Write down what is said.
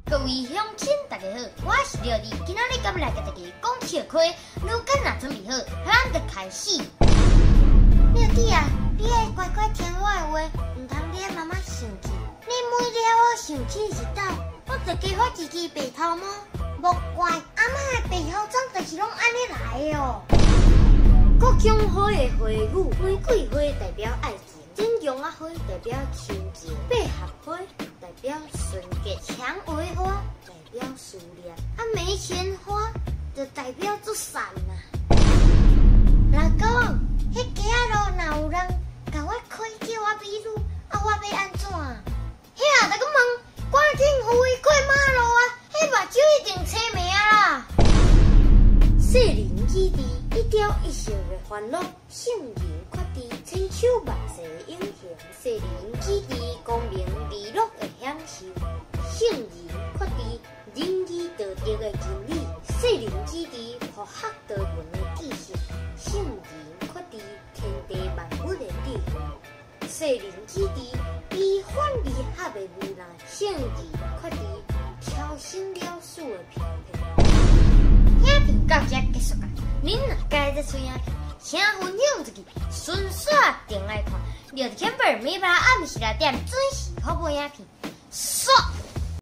各位鄉親，大家好，我是廖弟，今仔日敢來共大家講笑話，你敢若準備好，咱就開始。廖弟啊，你愛乖乖聽我的話，毋通惹媽媽生氣。你每惹我生氣一擺，我就加發一支白頭毛。莫怪，阿嬤的白頭鬃就是攏按呢來的哦。各種花的花語，玫瑰花代表愛情，真陽仔花代表親情，百合花代表純潔，薔薇花代表思念，啊梅錢花就代表做善啊。老公，彼街仔路若有人共我開叫我美女，啊我欲按怎？遐就閣問，趕緊扶伊過馬路啊！彼目睭一定青盲啦。世人已知，一朝一夕的煩惱，聖人決知，千秋萬世的永恆。世人已知，功名利祿的享受，聖人決知，仁義道德的真理。世人已知，博學多聞的知識，聖人決知，天地萬物的智慧。世人已知，悲歡離合的無奈，聖人決知，調生了死的平平。影片到這結束啊！恁若喜歡這齣影片，請分享出去，順紲轉來看。廖弟 Camper 每擺暗時6點準時發布影片。煞。